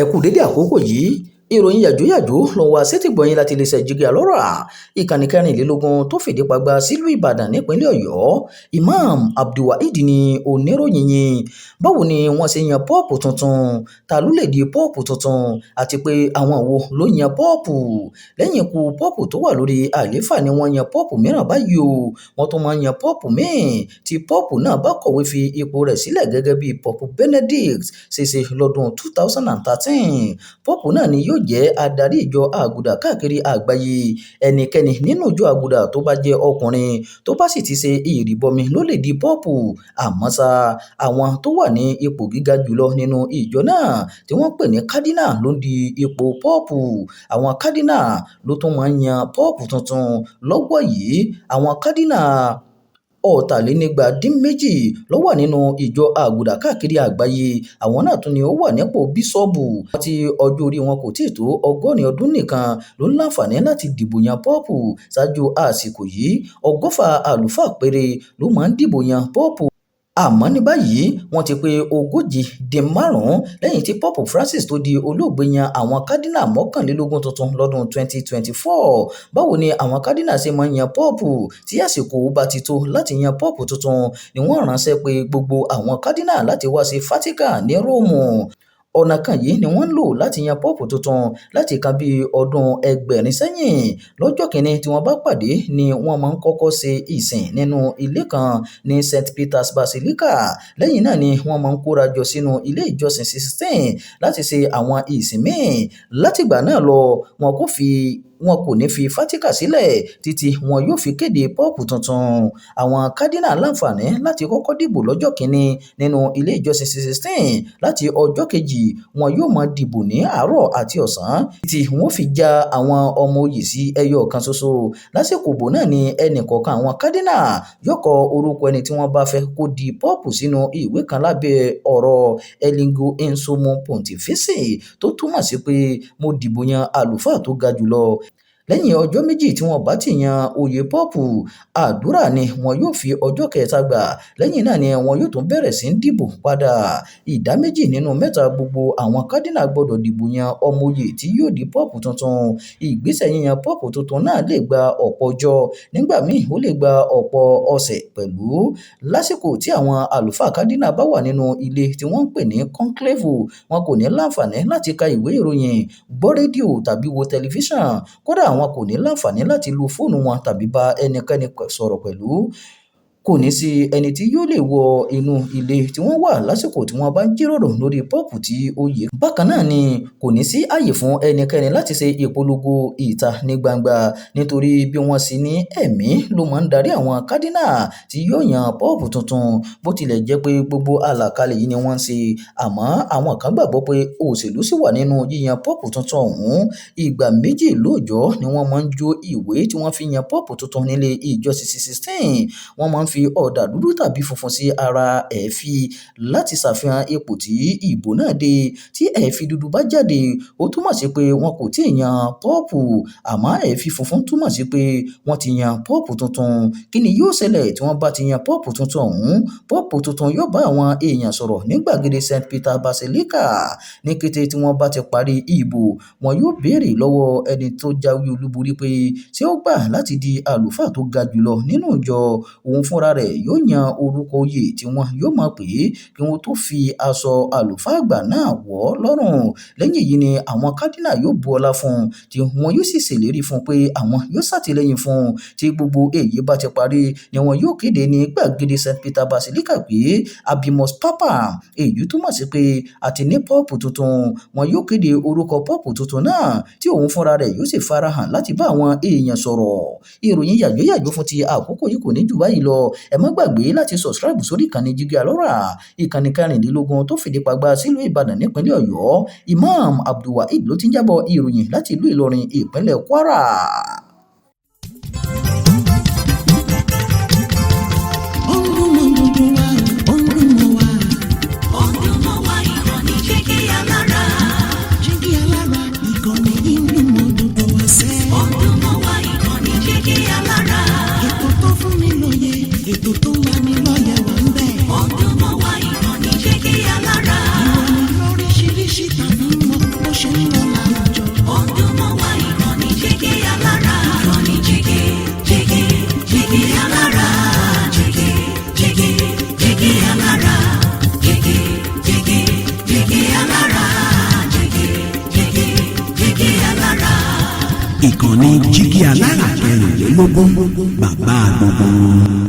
Ẹ kú dédé àkókò yìí. Ìròyìn yàjóyàjó ló ń wá sétìgbọ̀yìn láti iléeṣẹ́ Jígí Alọ́rà, ìkànnì 24 tó fìdí pagbá sílùú Ìbàdàn nípínlẹ̀ Ọ̀yọ́. Imam Abdulwaheed ní oníròyìn yìí. Báwo ni wọ́n ṣe yan pọ́ọ̀pù tuntun? Ta ló lè di pọ́ọ̀pù tuntun? Àti pé àwọn wo ló yan pọ́ọ̀pù? Lẹ́yìn ikú pọ́ọ̀pù tó wà lórí àlééfà ni wọ́n yan pọ́ọ̀pù mìíràn báyìí o. Wọ́n tún máa ń yan pọ́ọ̀pù míì tí pọ́ọ̀pù náà bá kọ̀wé fi ipò rẹ̀ sílẹ̀ gẹ́gẹ́ bí Pope Benedict ṣe ṣe lọ́dún 2013. Pọ́ọ̀pù náà ni yóò jẹ́ adarí ìjọ àgùdà káàkiri àgbáyé. Ẹnikẹ́ni nínú ìjọ àgùdà tó bá jẹ́ ọkùnrin tó bá sì ti ṣe ìrìbọmi ló lè di pọ́ọ̀pù. Àmọ́ ṣá, àwọn tó wà ní ipò gíga jùlọ nínú ìjọ náà tí wọ́n ń pè ní kádínà ló ń di ipò pọ́ọ̀pù. Àwọn kádínà ló tún máa ń yan pọ́ọ̀pù tuntun. Lọ́wọ́ yìí, àwọn kádínà 218 ló wà nínú ìjọ àgùdà káàkiri àgbáyé. Àwọn náà tún ni ó wà nípò bíṣọ́ọ̀bù tí ọjọ́ orí wọn kò tíì tó 80 ọdún nìkan ló ń láǹfààní láti dìbò yan pọ́ọ̀pù. Ṣáájú àsìkò yìí, 120 àlùfáà péré ló máa ń dìbò yan pọ́ọ̀pù. Àmọ́ ní báyìí, wọ́n ti pé 45 lẹ́yìn tí Pope Francis tó di olóògbé yan àwọn kádínà 21 tuntun lọ́dún 2024. Báwo ni àwọn kádínà ṣe máa ń yan pọ́ọ̀pù? Tí àsìkò bá ti tó láti yan pọ́ọ̀pù tuntun ni wọ́n ránṣẹ́ pé gbogbo àwọn kádínà láti wá sí Vatican ní Róòmù. Ọ̀nà kan yìí ni wọ́n ń lò láti yan pọ́ọ̀pù tuntun láti nǹkan bí ọdún 8,000 sẹ́yìn. Lọ́jọ́ kìíní tí wọ́n bá pàdé ni wọ́n máa ń kọ́kọ́ ṣe ìsìn nínú ilé kan ní St. Peter's Basilica. Lẹ́yìn náà ni wọ́n máa ń kóra jọ sínú ilé ìjọsìn Sistine láti ṣe àwọn ìsìn míì. Látìgbà náà lọ, wọn kò ní fi Vatican sílẹ̀ títí wọn yóò fi kéde pọ́ọ̀pù tuntun. Àwọn kádínà láǹfààní láti kọ́kọ́ dìbò lọ́jọ́ kìíní nínú ilé ìjọsìn Sistine. Láti ọjọ́ kejì, wọn yóò máa dìbò ní àárọ̀ àti ọ̀sán títí wọn ó fi já àwọn ọmọ oyè sí ẹyọ kan ṣoṣo. Lásìkò ìbò náà ni ẹnìkọ̀ọ̀kan àwọn kádínà yóò kọ orúkọ ẹni tí wọ́n bá fẹ́ kó di pọ́ọ̀pù sínú ìwé kan lábẹ́ ọ̀rọ̀ Eligo in Summo Pontifice tó túmọ̀ sí pé mo dìbò yan àlùfáà tó ga jùlọ. Lẹ́yìn ọjọ́ méjì tí wọ́n bá ti yan oyè pọ́ọ̀pù, àdúrà ni wọn yóò fi ọjọ́ kẹta gbà. Lẹ́yìn náà ni wọn yóò tún bẹ̀rẹ̀ sí í dìbò padà. Ìdá méjì nínú mẹ́ta gbogbo àwọn kádínà gbọdọ̀ dìbò yan ọmọ oyè tí yóò di pọ́ọ̀pù tuntun. Ìgbésẹ̀ yíyan pọ́ọ̀pù tuntun náà lè gba ọ̀pọ̀ ọjọ́, nígbà míì ó lè gba ọ̀pọ̀ ọ̀sẹ̀ pẹ̀lú. Lásìkò tí àwọn àlùfáà kádínà bá wà nínú ilé tí wọ́n ń pè ní conclave, wọn kò ní láǹfààní láti ka ìwé ìròyìn, gbọ́ rédíò tàbí wo tẹlifíṣàn. Kódà wọn kò ní láǹfààní láti lo fóònù wọn tàbí bá ẹnikẹ́ni sọ̀rọ̀ pẹ̀lú. Kò ní sí ẹni tí yóò lè wọ inú ilé tí wọ́n wà lásìkò tí wọ́n bá ń jíròrò lórí pọ́ọ̀pù tí ó yè. Bákan náà ni kò ní sí ààyè fún ẹnikẹ́ni láti ṣe ìpolongo ìta ní gbangba nítorí bí wọ́n ṣe ní ẹ̀mí ló máa ń darí àwọn kádínà tí yóò yan pọ́ọ̀pù tuntun. Bó tilẹ̀ jẹ́ pé gbogbo àlàkalẹ̀ yìí ni wọ́n ń ṣe, àmọ́ àwọn kan gbàgbọ́ pé òṣèlú ṣì wà nínú yíyan pọ́ọ̀pù tuntun ọ̀hún. Ìgbà méjì lóòjọ́ ni wọ́n máa ń jó ìwé tí wọ́n fi yan pọ́ọ̀pù tuntun nílé ìjọsìn Sistine. Wọ́n máa ń fi ọ̀dà dúdú tàbí funfun sí ara èéfín láti ṣàfihàn ipò tí ìbò náà dé. Tí èéfín dúdú bá jáde, ó túmọ̀ sí pé wọn kò tíì yan pọ́ọ̀pù, àmọ́ èéfín funfun túmọ̀ sí pé wọ́n ti yan pọ́ọ̀pù tuntun. Kí ni yóò ṣẹlẹ̀ tí wọ́n bá ti yan pọ́ọ̀pù tuntun ọ̀hún? Pọ́ọ̀pù tuntun yóò bá àwọn èèyàn sọ̀rọ̀ ní gbàgede St. Peter Basilica. Ní kété tí wọ́n bá ti parí ìbò, wọn yóò béèrè lọ́wọ́ ẹni tó jáwé olúborí pé ṣé ó gbà láti di àlùfáà tó ga jùlọ nínú ìjọ. Òun fúnra rẹ̀ yóò yan orúkọ oyè tí wọn yóò máa pè é kí wọ́n tó fi aṣọ àlùfáà àgbà náà wọ̀ ọ́ lọ́rùn. Lẹ́yìn èyí ni àwọn kádínà yóò bu ọlá fún un tí wọn yóò sì ṣèlérí fún un pé àwọn yóò ṣàtìlẹ́yìn fún un. Tí gbogbo èyí bá ti parí ni wọn yóò kéde ní gbàgede St. Peter Basilica pé Habemus Papam, èyí túmọ̀ sí pé a ti ní pọ́ọ̀pù tuntun. Wọn yóò kéde orúkọ pọ́ọ̀pù tuntun náà tí òun fúnra rẹ̀ yóò sì farahàn láti bá àwọn èèyàn sọ̀rọ̀. Ìròyìn yàjóyàjó fún ti àkókò yìí kò ní jù báyìí lọ. Ẹ má gbàgbé láti subscribe sórí ìkànnì Jígí Alọ́rà, ìkànnì 24 tó fìdí pagbá sílùú Ìbàdàn nípínlẹ̀ Ọ̀yọ́. Imam Abdulwaheed ló ti ń jábọ̀ ìròyìn láti ìlú Ìlọrin, ìpínlẹ̀ Kwara. Ó ń dún mọ́ gbogbo wa, ó ń dún mọ́ wa. Ó ń dún mọ́ wa, ìkànnì Jígí Alára. Jígí Alára, ìkànnì yìí ń dún mọ́ gbogbo wa sẹ́. Ó ń dún mọ́ wa, ìkànnì Jígí Alára. Ètò tó fún ni lóye, ètò tó ń lani lọ́yẹ̀ wà ń bẹ̀. Ó ń dún mọ́ wa, ìkànnì Jígí Alára. Ìròyìn lóríṣiríṣi tàbí mọ́. ṣe ń lọ láwùjọ. Ó ń dún mọ́ wa ìkànnì Jígí Alára. Ìkànnì Jígí, Jígí, Jígí Alára. Jígí, Jígí, Jígí Alára. Jígí, Jígí, Jígí Alára. Jígí, Jígí, Jígí Alára. Ìkànnì Jígí Alára 24, bàbá gbogbo wọn.